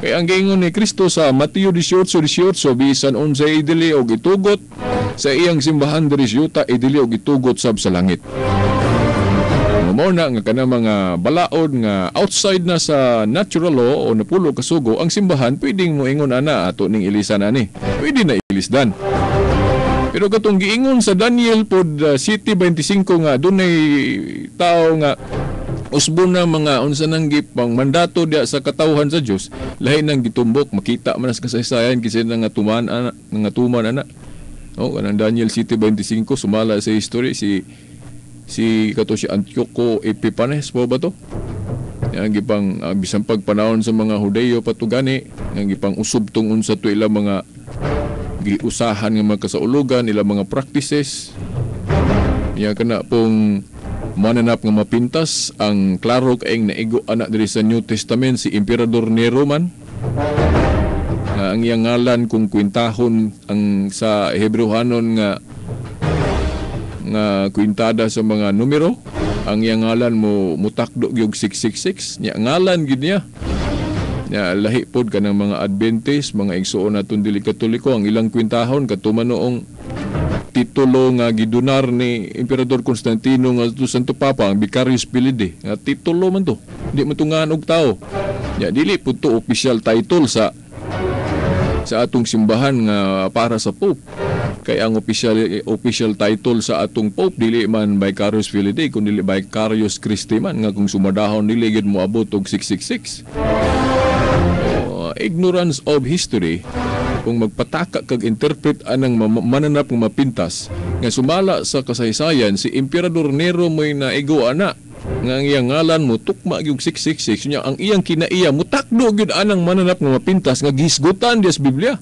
Kay ang giingon ni Kristo sa Mateo 18:18, bisan unsay idili og itugot sa iyang simbahan diri sa yuta, idili og itugot sab sa langit. Mao na nga kanang mga balaod nga outside na sa natural law o napulo kasugo ang simbahan, pwedeng moingon ana ato ning ilisan ani. Pwede na ilisdan. Pero katong giingon sa Daniel pod 7:25 nga dunay tao nga Usbon na mga unsa nang gipang mandato diya sa katawhan sa Dios, lahi nang gitumbok, makita man sa kasaysayan kinsa nang tuman ana, nga tuman ana. Oh, kanang Daniel 7:25 sumala sa history si si kato si Antioco Epiphanes po ba to? Yang gipang bisan pagpanahon sa mga Hudeyo patugani, yang gipang usub tong unsa to ilang mga giusahan nga mga kasaulugan, ilang mga practices. Yang kana pong mananap nga mapintas ang klaro kaayong naigo ana diri sa New Testament si Emperador Nero man. Nga ang iyang ngalan kung kwintahon ang sa Hebreohanon nga nga kwintada sa mga numero, ang iyang ngalan mo mutakdo gyud 666 nya ngalan gid niya. Nya lahi pod kanang mga Adventist, mga igsuon naton dili Katoliko, ang ilang kwintahon katuman noong titulo nga gidunar ni Emperador Constantino nga to Santo Papa, ang Vicarius Filii, nga titulo man to, di man tungan og tao. Nya dili pud to official title sa atong simbahan nga para sa Pope. Kay ang official title sa atong Pope dili man Vicarius Filii kun dili Vicarius Christi man, nga kung sumadahon dili gid moabot og 666. Oh, ignorance of history kung magpataka kag interpret anang mananap nga mapintas nga sumala sa kasaysayan si Emperador Nero mo'y naigo ana nga ang iyang ngalan mo tukma gyud 666 nya ang iyang kinaiya mutakdo gyud anang mananap nga mapintas nga gihisgutan diya sa Biblia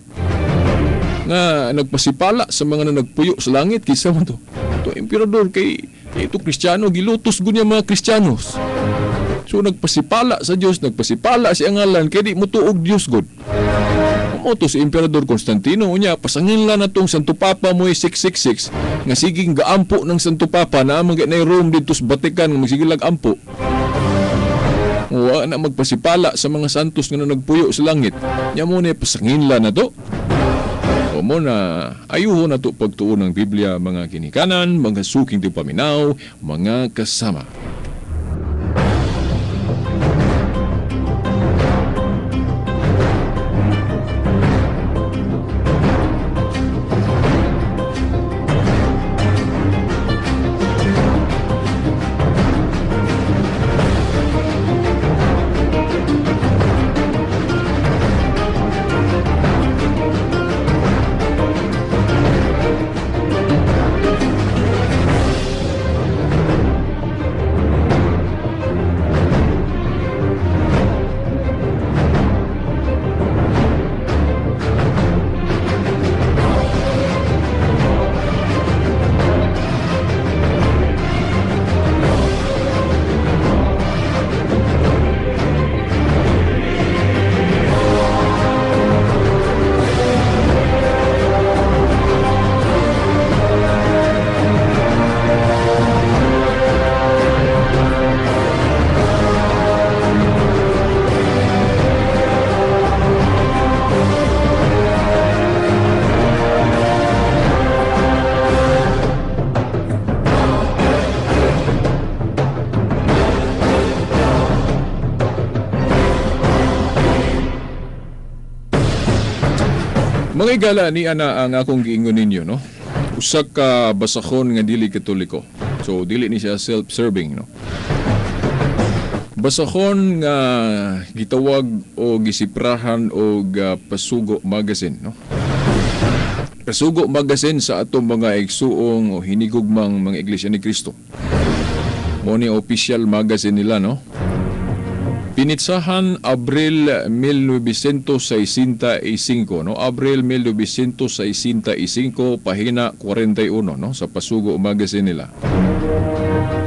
nga nagpasipala sa mga na nagpuyo sa langit. Kisa man to to emperador kay ito Kristiyano, gilutos gud niya mga Kristiyanos. So nagpasipala sa Dios, nagpasipala sa ngalan kay di motuog Dios god. Moto si Emperador Constantino unya pasangin lang natong Santo Papa mo'y 666 nga siging gaampo ng Santo Papa na amang na Rome didto sa Vatican nga magsige lag ampo. Wa na magpasipala sa mga santos nga nagpuyo sa langit. Nya mo ni pasangin lang nato. O mo na ayuho na to pagtuon ng Biblia, mga kinikanan, mga suking tipaminaw, mga kasama. Mga igala ni ana ang akong giingon ninyo, no? Usa ka basahon nga dili Katoliko. So dili ni siya self-serving, no? Basahon nga gitawag o gisiprahan og Pasugo Magazine, no? Pasugo Magazine sa atong mga igsuong o hinigugmang mga Iglesia ni Cristo. Mo ni official magazine nila, no? Pinitsahan Abril 1965, no? Abril 1965, pahina 41, no? Sa Pasugo Magazine nila.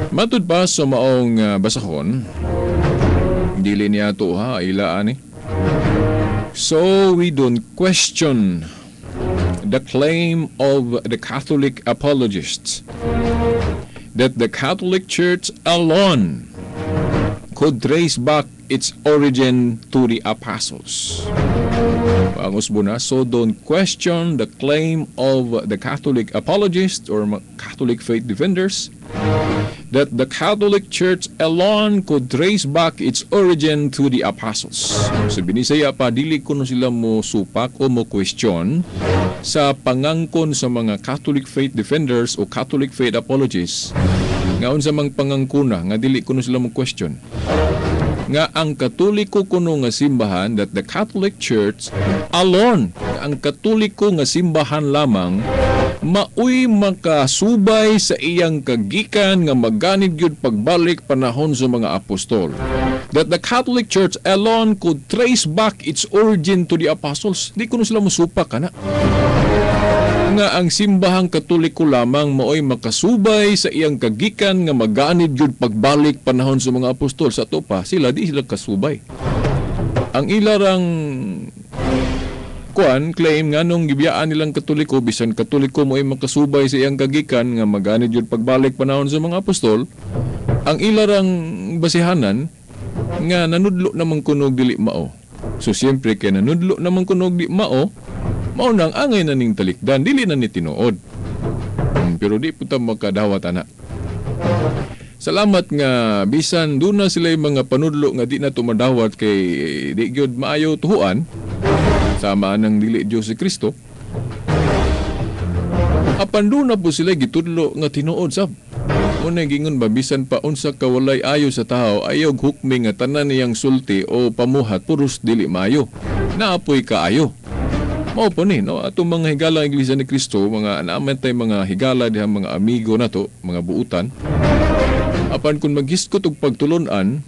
Matud pa sa maong basahon, dili niya to ha, ilaan eh. So we don't question the claim of the Catholic apologists that the Catholic Church alone could trace back its origin to the apostles. Pangusbo na, so don't question the claim of the Catholic apologists or Catholic faith defenders that the Catholic Church alone could trace back its origin to the apostles. So binisaya pa, dili kuno sila mo supak o mo question sa pangangkon sa mga Catholic faith defenders o Catholic faith apologists Nga unsa mang pangangkuna nga dili kuno sila mo question. Nga ang Katoliko kuno nga simbahan, that the Catholic Church alone, ang Katoliko nga simbahan lamang maoy makasubay sa iyang kagikan nga maganid gyud pagbalik panahon sa mga apostol. That the Catholic Church alone could trace back its origin to the apostles. Di kuno sila musupak kana. Nga ang simbahang Katoliko lamang maoy makasubay sa iyang kagikan nga maganid gyud pagbalik panahon sa mga apostol. Sa ato pa sila di sila kasubay. Ang ilarang kuan claim nga nung gibiyaan nilang Katoliko, bisan Katoliko mo ay makasubay sa iyang kagikan nga maganid gyud pagbalik panahon sa mga apostol, ang ilarang basihanan nga nanudlo namang kunog dili mao. So siyempre kay nanudlo namang kunog di mao, mao nang angay na ning talikdan, dili na ni tinuod. Pero di po ta makadawat ana. Salamat nga bisan duna sila mga panudlo nga di na tumadawat kay di gyud maayo tuhuan sama nang dili Dios si Kristo. Apan duna po sila gitudlo nga tinuod sab. Unay gingon ba bisan pa unsa ka walay ayo sa tawo, ayaw hukmi nga tanan niyang sulti o pamuhat puros dili maayo. Naapoy kaayo. Mao po ni, no? Atong mga higala ang Iglesia ni Kristo, mga naaman tay mga higala diha mga amigo nato, mga buutan. Apan kung maghisgot og pagtulon-an,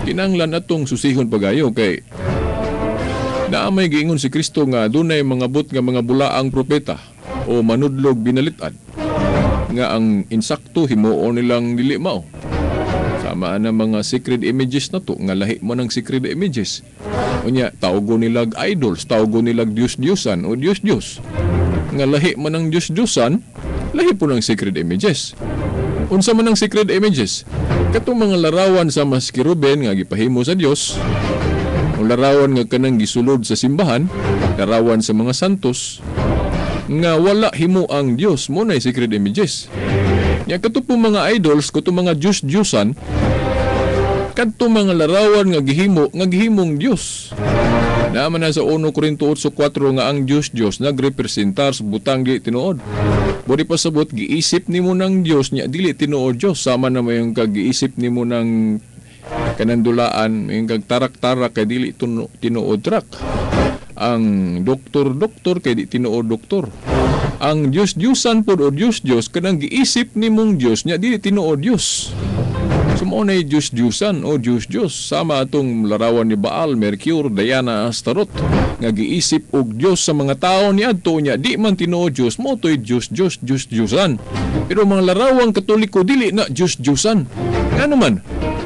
kinahanglan atong susihon pagayo kay naa may giingon si Kristo nga dunay mga but nga mga bulaang propeta o manudlog binalit-an nga ang insakto himuon nilang dili mao. Sama na mga sacred images na to, nga lahi mo ng sacred images. Unya, tawgo nilag idols, tawgo nilag Diyos-Diyosan o Diyos-Diyos. Nga lahi man ang Diyos-Diyosan, lahi po ng sacred images. Unsa man ang sacred images? Katong mga larawan sa mas kiruben nga gipahimo sa Dios, o larawan nga kanang gisulod sa simbahan, larawan sa mga santos, nga wala himo ang Dios, mo na sacred images. Nya kato po mga idols, kato mga Diyos-Diyosan, kadto mga larawan nga gihimo, nga gihimong Dios. Naman na sa 1 Corinto 8:4 nga ang Diyos-Diyos nagrepresentar sa butang di tinuod. Bodi pasabot giisip nimo ng Dios nya dili tinuod Dios, sama na mayong kagiisip nimo ng kanandulaan, mayong kagtarak-tarak kay dili tinuod trak. Ang doktor-doktor kay di tinuod doktor. Ang Diyos-Diyosan pod o Diyos-Diyos kanang giisip nimong Dios nya dili tinuod Dios. So mao nay Diyos-Diyosan o Diyos-Diyos, sama atong larawan ni Baal, Mercure, Diana, Astaroth nga giisip og Dios sa mga tawo niadto nya di man tinuod Dios, mo toy Diyos-Diyos, Diyos-Diyosan. Pero mga larawang Katoliko dili na Diyos-Diyosan. Ngano man?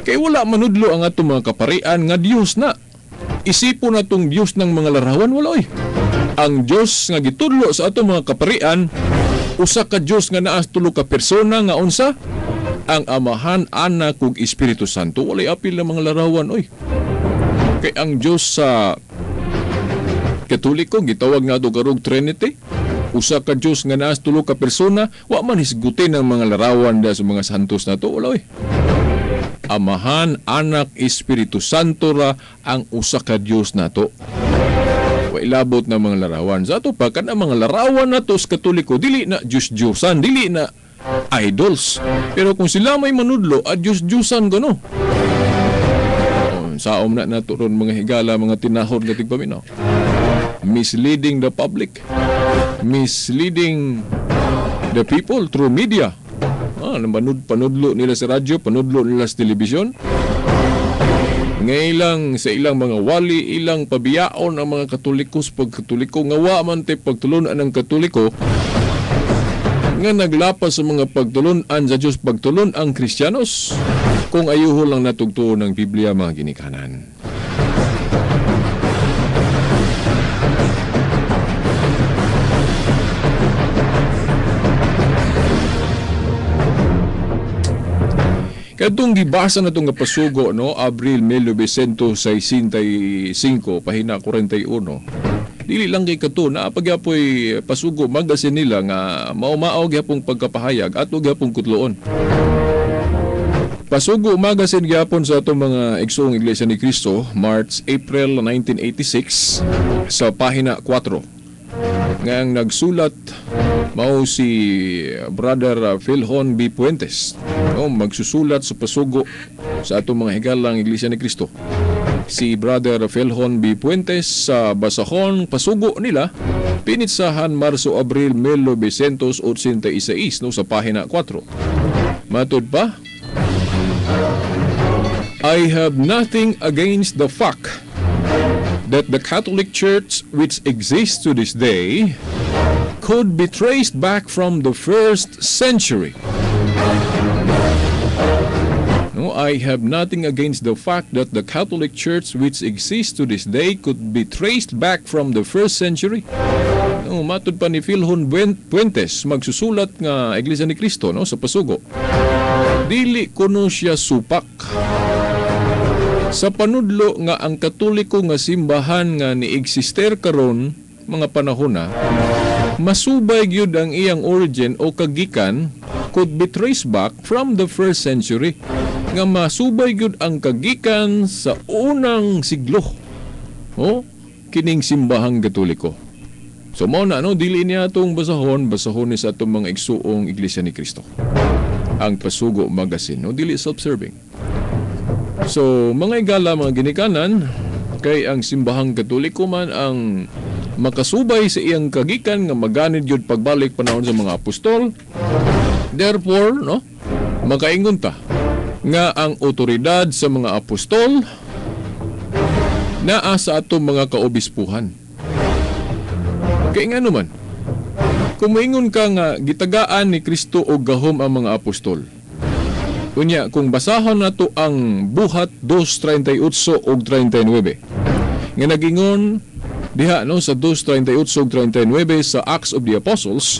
Kay wala manudlo ang atong mga kaparian nga Dios na. Isipon natong Dios ng mga larawan, wala oy. Ang Dios nga gitudlo sa atong mga kaparian, usa ka Dios nga naa sa tulo ka persona nga unsa? Ang Amahan, Anak ug Espiritu Santo. Walay apil na mga larawan oy. Kay ang Dios sa Katoliko gitawag nga karog Trinity, usa ka Dios nga naa sa tulo ka persona, wa man hisgutin ang mga larawan da sa mga santos nato, wala oy. Amahan, Anak, Espiritu Santo ra ang usa ka Dios nato. Wa ilabot na mga larawan. Sa ato pa kana mga larawan nato sa Katoliko dili na Diyos-Diyosan, dili na idols. Pero kung sila may manudlo, a Diyos-Diyosan gano. Saom na nato ron mga higala, mga tinahor nga tigpaminaw. Misleading the public, misleading the people through media. Panudlo nila sa radyo, panudlo nila sa telebisyon. Ngailang sa ilang mga wali, ilang pabiyaon ang mga Katoliko sa pagkatoliko, nga wa man tay pagtulunan ang Katoliko, nga naglapas sa mga pagtulunan sa Diyos, pagtulun ang Kristiyanos, kung ayuho lang natugtuo ng Biblia, mga ginikanan. Kadtong gibasa na itong pasugo, no, Abril 1965, pahina 41. Dili lang kay kato, naapagyapoy pasugo magasin nila nga mao-mao gyapong pagkapahayag at gyapong kutloon. Pasugo magasin gyapon sa atong mga igsoong Iglesia ni Cristo, March, April 1986, sa pahina 4. Nga ang nagsulat mao si Brother Philhon B. Puentes. No, magsusulat sa Pasugo sa atong mga higalang Iglesia ni Cristo. Si Brother Felhon B. Puentes sa basahon Pasugo nila pinitsahan Marso-Abril 1986, no, sa pahina 4. Matud pa, I have nothing against the fact that the Catholic Church, which exists to this day, could be traced back from the first century. No, I have nothing against the fact that the Catholic Church, which exists to this day, could be traced back from the first century. No, matud pa ni Filhon Puentes, magsusulat nga Iglesia ni Cristo, no, sa Pasugo. Dili kuno siya supak sa panudlo nga ang Katoliko nga simbahan nga ni-exister karon mga panahon na masubay gyud ang iyang origin o kagikan, could be traced back from the first century, nga masubay gyud ang kagikan sa unang siglo, oh, kining simbahang Katoliko. So mao na, no, dili niya atong basahon, basahon ni sa atong mga igsuong Iglesia ni Cristo ang Pasugo Magazine, no, dili self-serving. So mga igala, mga ginikanan, kay ang simbahang Katoliko man ang makasubay sa iyang kagikan nga maganid gyud pagbalik panahon sa mga apostol. Therefore, no, makaingon ta nga ang otoridad sa mga apostol naa sa atong mga kaobispuhan. Kay ngano man, kung moingon ka nga gitagaan ni Kristo og gahom ang mga apostol, unya kung basahon nato ang Buhat 2:38 og 39 nga nagingon diha, no, sa 2:38 og 39 sa Acts of the Apostles,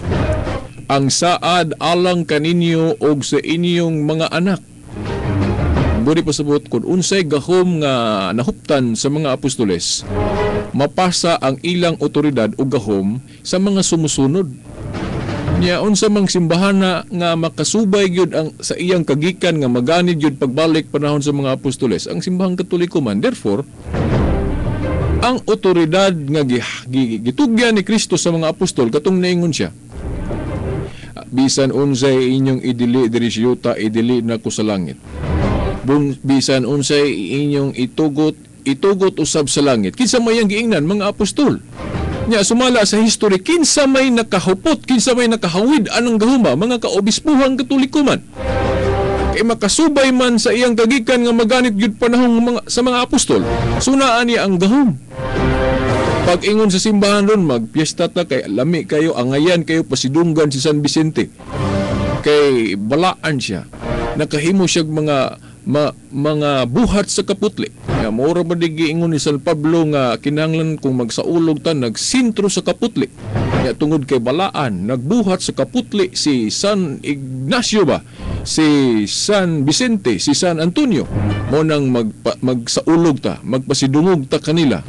ang saad alang kaninyo og sa inyong mga anak. Buri pasabot kung unsay gahom nga nahuptan sa mga apostoles, mapasa ang ilang otoridad o gahom sa mga sumusunod. Nya unsa mang simbahan na nga makasubay gyud ang sa iyang kagikan nga maganid gyud pagbalik panahon sa mga apostoles, ang simbahang Katoliko man. Therefore, ang otoridad nga gitugyan ni Kristo sa mga apostol katong naingon siya, bisan unsay inyong idili diri sa yuta, idili nako sa langit. Bisan unsay inyong itugot, itugot usab sa langit. Kinsa may ang giingnan mga apostol? Nya sumala sa history, kinsa may nakahupot, kinsa may nakahawid anang gahuma, mga kaobispuhang Katoliko man. Kay makasubay man sa iyang kagikan nga maganit gyud panahon sa mga apostol, sunaan niya ang gahom. Pag ingon sa simbahan ron, magpiesta ta kay lami kayo, angayan kayo, pasidunggan si San Vicente. Kay balaan siya. Nakahimo siya mga buhat sa kaputli. Nga mura ba di giingon ni San Pablo nga kinahanglan kung magsaulog ta nagsintro sa kaputli. Nga tungod kay balaan, nagbuhat sa kaputli si San Ignacio ba, si San Vicente, si San Antonio. Mo nang magsaulog ta, magpasidungog ta kanila.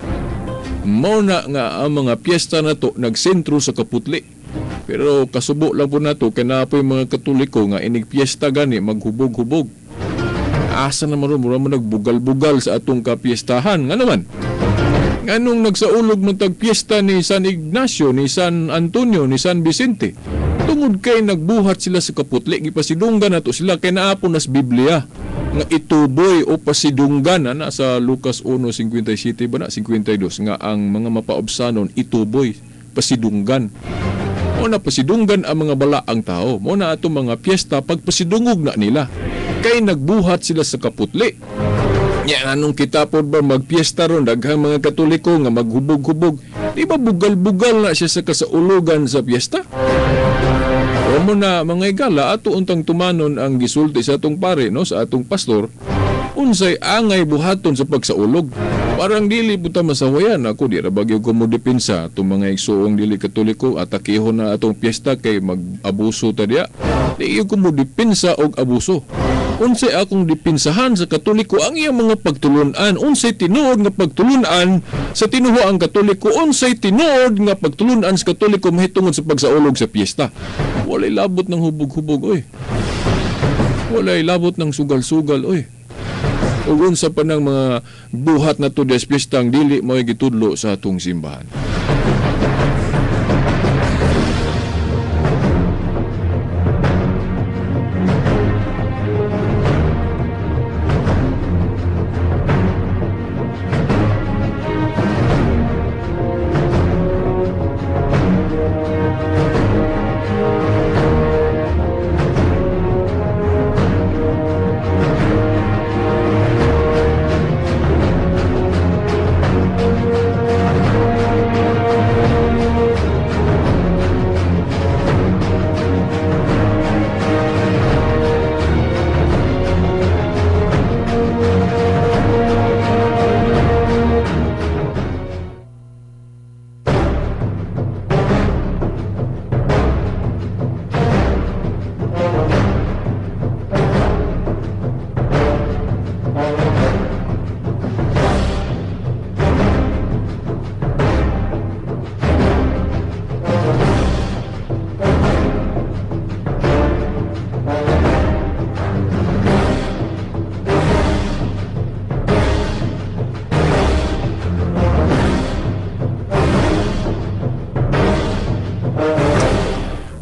Mo na nga ang mga piyesta nato nagsentro sa kaputli. Pero kasubo lang po nato kay naa po'y mga Katoliko nga inig piyesta gani maghubog-hubog. Asa naman ron, mura man nagbugal-bugal sa atong kapiestahan. Nga naman, nganong nagsaulog man tag piyesta ni San Ignacio, ni San Antonio, ni San Vicente? Tungod kay nagbuhat sila sa kaputli, gipasidunggan nato sila kay naapon nas Biblia nga ituboy o pasidunggan na sa Lucas 1:57 ba na 52 nga ang mga mapaobsanon ituboy, pasidunggan. Mo na pasidunggan ang mga balaang tao. Mo na atong mga piyesta pagpasidungog na nila. Kay nagbuhat sila sa kaputli. Nya anong kita pod ba magpiesta ron daghang mga Katoliko nga maghubog-hubog. Di ba bugal-bugal na siya sa kasaulugan sa piyesta? O mo na mga igala ato untang tumanon ang gisulti sa atong pare, no, sa atong pastor, unsay angay buhaton sa pagsaulog. Parang dili puta masawayan ako, di ra bagyo ko mo depensa atong mga igsuong dili Katoliko, atakihon na atong piyesta kay mag-abuso ta diya. Di ko mo depensa og abuso. Unsay akong dipinsahan sa Katoliko ang iyang mga pagtulunan, unsay tinuod nga pagtulunan sa tinuho ang Katoliko, unsay tinuod nga pagtulunan sa Katoliko mahitungod sa pagsaulog sa piyesta. Walay labot ng hubog-hubog, oy. Walay labot ng sugal-sugal, oy. Ug unsa pa ng mga buhat na to des piyesta ang dili mo'y gitudlo sa atong simbahan.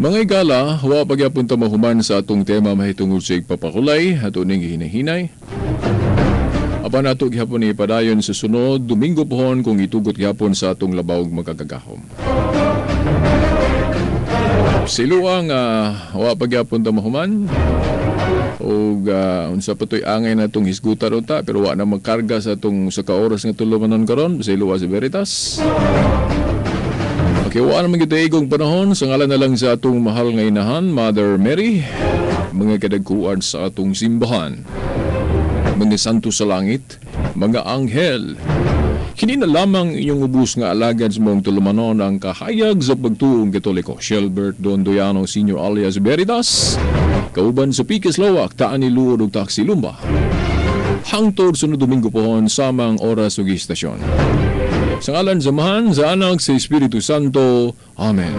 Mga igala, wa pagyapon ta mahuman sa atong tema mahitungod sa igpapakulay, ato ning gihinahinay. Apan ato gihapon ni padayon sa sunod Domingo pohon kung itugot gihapon sa atong labawg magkagagahom. Siluang wa pagyapon ta mahuman og unsa pa to'y angay na itong hisgutan unta pero wa na magkarga sa atong sa ka oras nga tulumanon karon siluwa si Veritas. Okay, wa naman gyud igong panahon sa ngalan na lang sa atong mahal nga inahan, Mother Mary, mga kadagkuan sa atong simbahan, mga santo sa langit, mga anghel. Kini na lamang inyong ubos nga alagad sa mong tulumanon ang kahayag sa pagtuong Katoliko, Shelbert Dondoyano Sr. alias Veritas, kauban sa Pikes Lawak, taan ni Luod ug Taxi Lumba. Hangtod sunod Domingo pohon, samang oras ug istasyon. Sa ngalan sa Amahan, sa Anak, sa Espiritu Santo. Amen.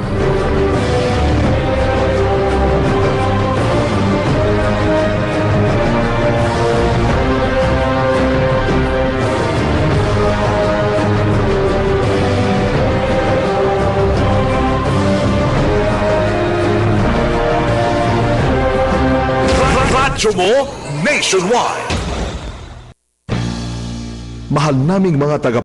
Radyo mo nationwide. Mahal naming mga taga